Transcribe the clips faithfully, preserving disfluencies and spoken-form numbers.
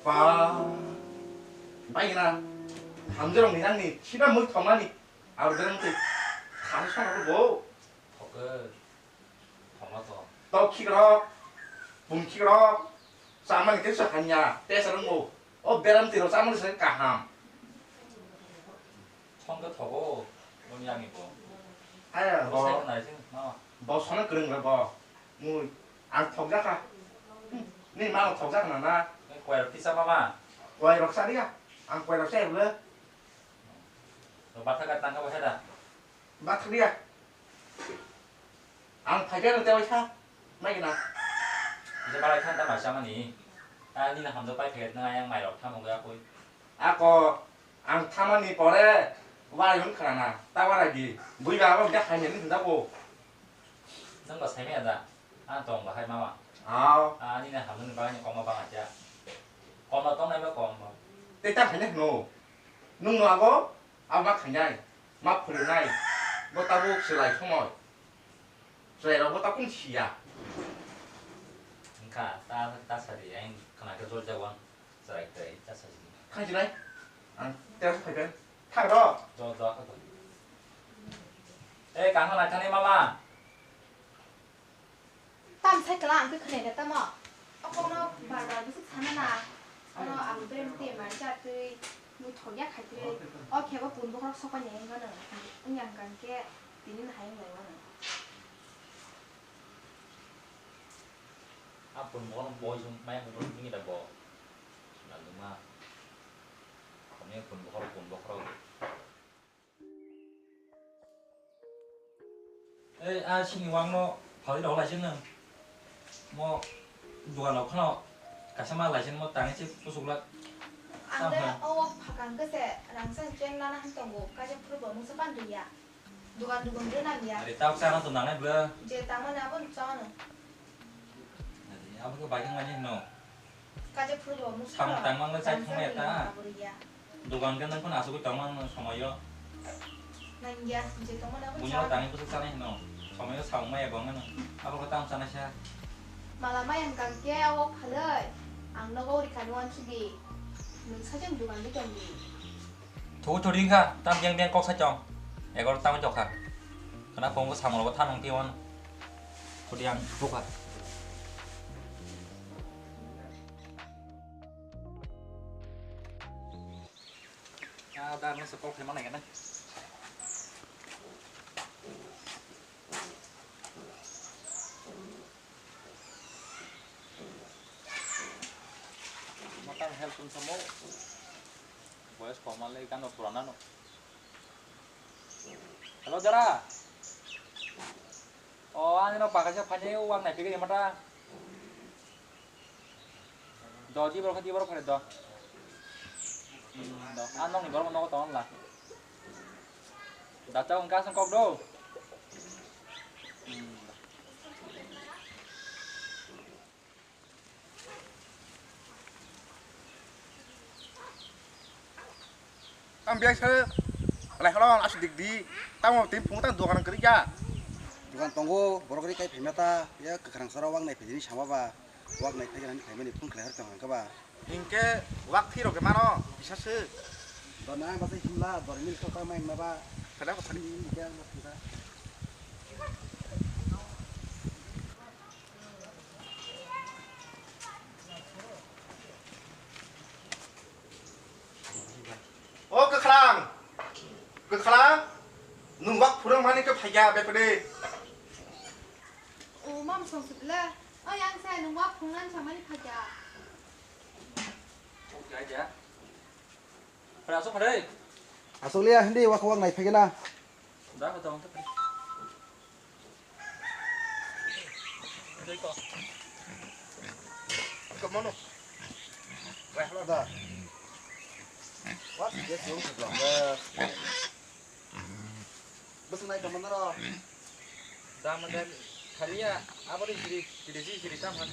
Ba, bai na, hamjorong ni nang ni, siba mui thomani, aro berang tei, khani sana bo. Thoke, thoma to. To khikrok, bum khikrok, samani kesa hanya, tesa rung bo. O beram tiro samani se kaham. Thongkhe thogo, noni ani bo. Aya, bo bo. Sai nai sing, mama. Bo sono kwrwng le bo. Mui, ang thokjakha. Ni mama thokjakha na na. Ni koirok tisa mama. Koirok sa dia. Ang koirok sa le. Lo batha ka tangka bo heda. Batha dia. Ang phaikhe rw tei waisa, naikhe na. Nje balai khan ta mai chamani. Ta nini hamjak pai phaikhe nang ayang mairok thamung ya koi. Ako, ang thamani pore, warai hwn khana na, ta warai di. Bui ba abo hwnkhe hai nini hwnda bo. Nang ba saimaya da? Ang tong bahai mama. Aw. Ah, nini hamjak ni bagani koma bang acha. Koma tong nai ba kom ba. Tei ta hai nai hwno. Nung no abo? Abo ma khainai, ma phwrwngnai, bo tabuk chwrai somoi. Chwrairok bo tabuk siya. Wngkha, ta, ta sadi, ayang khwna khe jol jago ang, chwrai kwrwi ta sadi. Khainai, ang tersa phaiben. Thang ro. Jol, jol kha to. Eh, kang kha nai thani mama. Tam sai kala ang khe khwnai da tamo. O kokno bar bar bwswk sana na. Ano ang berem twi mar cha twi, mui thok ya khai twi. O khe bo pun bokhorok sok pai nai wngkha nw. Wng yang kang khe tini no hai wng lai mano. A pun bokhorok boi song maya pun bokhorok ngi da bo. Naluma. Kone pun bokhorok, pun bokhorok. Ei, a sini wangno phalwi rok lai sini. Mo dugan rok khano kaisa ma lai sini mo tangwi se pusuk lak. Ang de o wak phakang khe se rangchak chen nana han tongo, kaisa phuru bo mungsa pan riya. Dugan dugan rwna ya. Ari tabuk chana to nangnai bwle. Je tamo na abo chano. Abo khe bai thangmani hino. Kaisa phuru bo mungsa samung tangmang le chai thangmaya ta. Dugan khe nang phano asugwi tongmang no somoyo. Nang ya, je tongmani abo buino chana. Tangwi bwswk chanai hino. Somoyo samung maya bo wngmano. Abo khe tamo chanai sa. Mala maya hwnkha khe abo phalwi. Ang nogo uri kha ni wansugwi. Nwng sajeng dugan di tong di. Thuwi thudi wngkha, tam biyang biyang kok sai tong. Egor tamo jokha. Khna phungo samung rogo thanong tiwan. Thudi ang thukha. Ah, dar no se kok thai manai gana. Matang help tong samo. Boyes komal le gano purana no. Hello, dara. O, ani no pakaisa phanya, o, ang nai pegiri mata. Do, di borok, di borok phare do. Hmm, do. Ang nokni borok nogo tongo la. Da, chao, ang kasang kok do. Hmm, do. Ang biang sa, lai halong, asu dik di. Tamo tin phung tang dukan kari ya. Dukan tongo, borok ri kai phimata, ya kakrang sara wang nai phini sama ba. Wak nai phaikhani phaimani phone khlai har tong hwnka ba? Hinkhe wak thwi rok mano kisa se. Dona ang basa himla dor mil kok mai ma ba. Kada ko thani ni kya ma thira. O kwkhwrang, kwkhwrang, nwng wak phurwng mani khe phaiya bepre. O mam song sibla, o yang sai nwng wak phurwng nani samani phaiya. Phaiya. Phaiya asuk phai. Asuk liya hindi wak wak nai phai gana. Da ko tong. Kamono. Wah, lo da. What? Yes, yung sa vlog. Bas nai kamono ro. Da man dan khaliya abari jiri jiri jiri jiri tam han.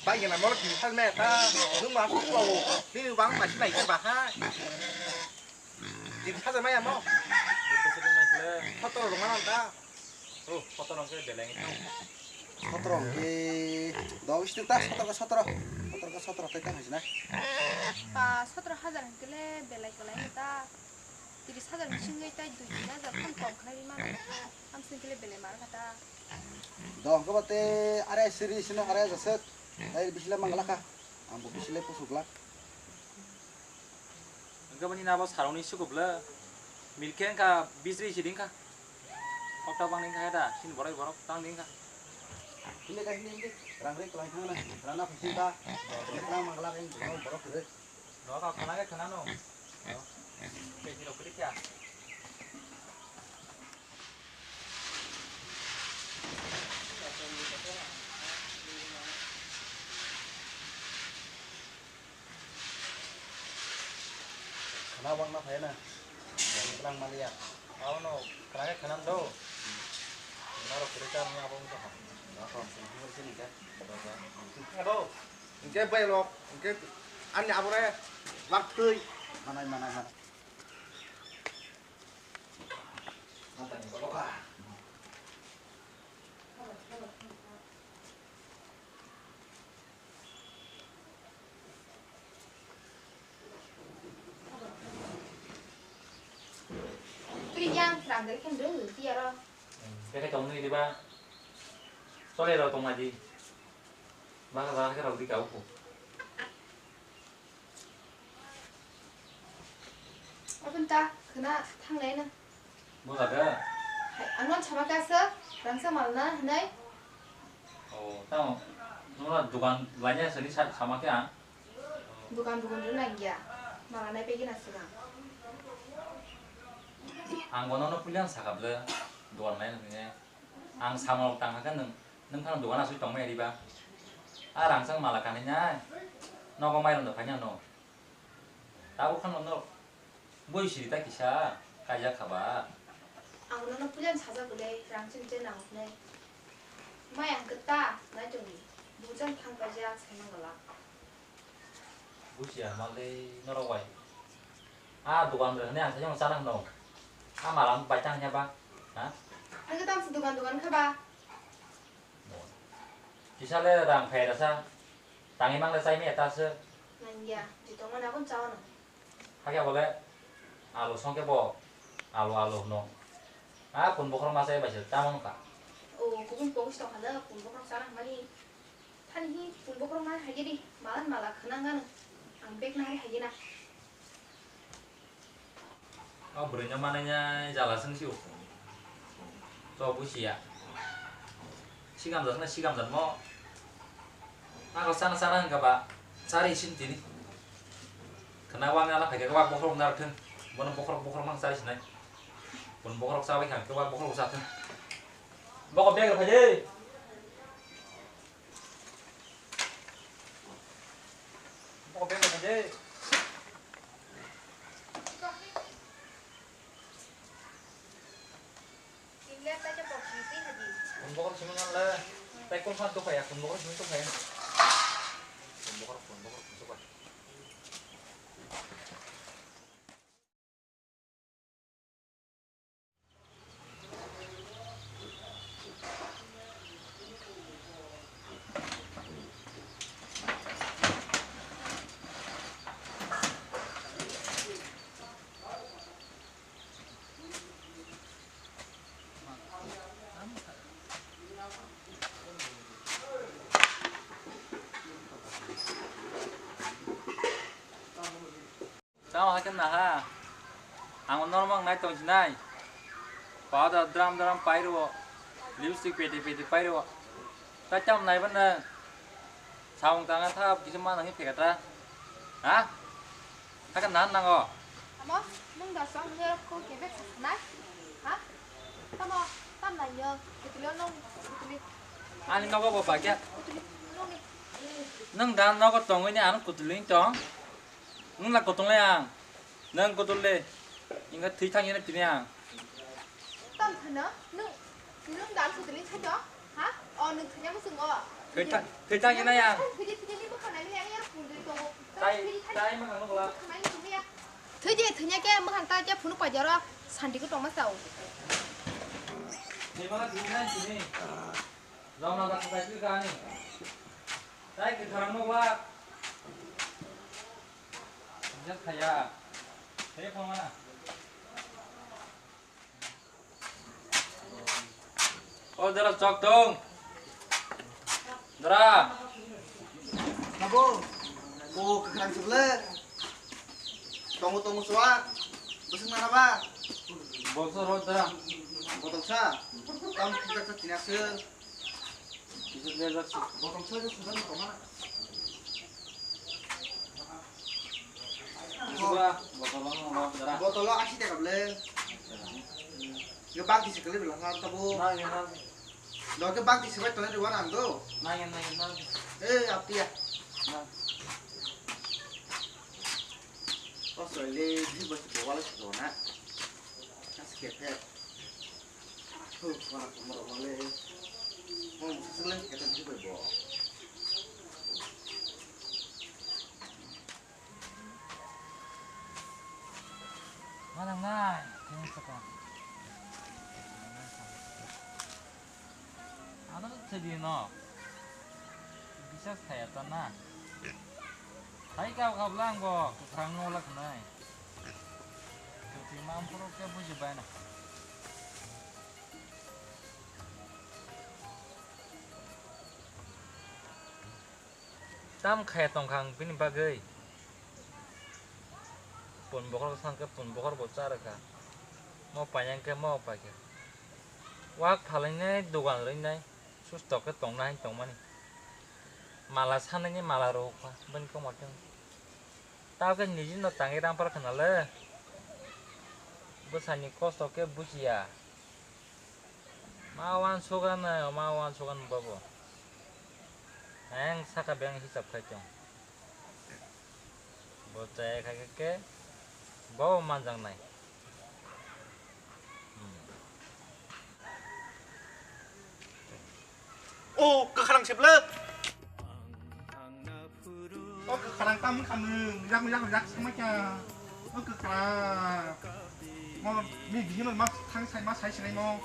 Bai yana molo tin sal me ta. Nu ma ku lo. Ni bang ma si nai ba ha. Tin saja maya mo. Photo rwngmano ta. O, photo rwngkhe belai wngkha. Sotro hwnkhe dogis ta, sotro ka sotro. Sotro ka sotro tai tamo hwnjina. Ba, sotro hajar hwnkhe le belai kwlai ta. Tris hajar bisingwi tai dui tin hajar kham kom khlai mano. Hamsing kile belai mar kha ta. Do hwnkhe ba te are siri sino are jaswk. Tai bisile manglakha. Ang bo bisile pusuklak. Hwnkhe bini nabo saroni sukubla. Milkhe wngkha bisri sidi wngkha. Kokta bangni wngkha da, sini borok borok tang di wngkha. Hini ka hini hini, rang ri kwlai thangna, rana phasinta, rang manglak wng borok kwrwi. Doga khana khe khana no. Khe hiro kri kya? Khana wngna phai na. Yang tlang maliya. Abo no khana khe khana do. Naro kri kya no abo wngkha. Nako sini khe. Ado. Hingke bai rok, hingke ani abore wak twi manai, manai, manai. Twi yang rang dai khen rw tiaro. Beke tong nwi diba? Chole rw tong nai di. Baka baka khe rw di ka uku. Aboni ta khwna thanglai na. Bwla da? Hai, ano chama kasa, rangsa malna, hanai. O, tamo, nuna dukan lainai sani sa-, sama khe ang. Dukan, dukan rwna ya. Mala nai pegina sigang. Ang bono no pulian sakable, dukan lainai. Ang samung tang kha khe nwng, nwng phano dogan aswk tongmani riba. A rangchak mala kanwi nai. Nogo mairum da phaina no. Tabuk phano no bui siri ta kisa kaijak kha ba. Ang nono pulen sajak bwle rangchak je nang hwnwi. Mai ang kwta nai tongdi. Bujang thang paijak sai mangala. Busia malde norok bai. A dogan rw hwnwi ang saimano chana hwno. A malam bai tang hwnya ba? Ha? Ang kwtam se dogan dogan kha ba. Kisa le rang phai rasa. Tangwi mang le chai maya ta se. Nangya, je tongmani abon chao no. Hakhe bole alu songke bo alu alu hwno. A kun bokhorok ma chai bai se tamo wngkha. O, kubun pogis tong halo, kun bokhorok chana hwnmani. Thani hi kun bokhorok ma haigiri, malan mala khwnang gano. Ang bag nahari haigina. O bwrwino mananya jala seng sio. To busia. Sigamjak na sigamjak mo. Ako sana sana hingka ba. Sari sin tini. Kena wang ala kake wak bokhorok nar thung. Bono bokhorok bokhorok mang sari sinai. Bono bokhorok sabai kake wak bokhorok sa thung. Boko bag rok phai de. Boko bag rok phai de. India ta je box ni twi haji. Kun bokhorok simi nang le. Tai kun khan to phaya, kun bokhorok simi to phaya. Kun bokhorok, kun bokhorok, kun bokhorok. Tamo hai khe naha. Ang normal nai tong sinai. Powder dram dram pai rwo. Lipstick peti peti pai rwo. Ta cham nai bana. Saung tanga tha kisa mana hi phekata. Ha? Hakhe nahan nango. Amo, nung da song nge ko kebe nai. Ha? Tamo, tam nai yo. Kutuli nung, kutuli. Ani nogo bo bagya. Kutuli, nung ni. Nung da nogo tongwi ni ano kutuli tong. Nwng na kotong le ang. Nwng kotong le. Inga thwi thang yene tini ang. Tam thana, nwng, nwng dan kotong le chajo? Ha? O nwng thanya mo sungo. Thwi thang, thwi thang yene ang. Thwi thwi ni bokha nani yang yar pun dui tongo. Tai, tai ma nang la. Thwi je thanya ke mo han ta je phunu pa jaro. Santi ko tong ma sao. Ni ma thwi thang sini. Rona da khatai phi kani. Tai kwkhrang no ba. Jat khaya. Tei phama. O dara chok tong. Dara. Abo. O kwkhrang sibla. Tongo tongo suwa. Bwswk nana ba? Botol rw dara. Botol sa? Tam kijak sa tina se. Kijak lejak sa. Botol sa je sudan ko ma. Suwa, botol rw dara. Botol asi taka ble. Ye bak di sekali bela sa tabo. Na ye na. Doke bak di sebai tone de wana ando. Na ye na ye na. Eh, apia. Na. O soi le, di bos bo wala si dona. As ke phe. Hu, wana ko moro wale. Mo sasle ke ta di bo. Mana ngai, kung saka. Ano sedi no. Bisas khaya ta na. Hai kau kau lang bo, kwkhrang no lak nai. Kwtwi mam phuru khe buji bai na. Tam khaya tongkha ang bini bagwi. Pun bokhorok sangkhe pun bokhorok bo cha rwkha. Mo paiyang khe mo paikha. Wak phalainai dogan rwinai. Susto khe tongna hai tongmani. Mala sanaini mala rwkha bini komoting. Tao khe niji no tangwi rampar khna le. Bwsani kosto khe bujiya. Ma uansukgani, ma uansukgani bobo. Ayang saka beng hisab khai tong. Bo chaya khai khe bobo manjaknai. Hmm. O kwkhrang sibla. O kwkhrang tam wngkha nwng, yak yak yak sangma kya. O kwkhrang. Mo ni bihino ma thang sai ma sai sinai mo.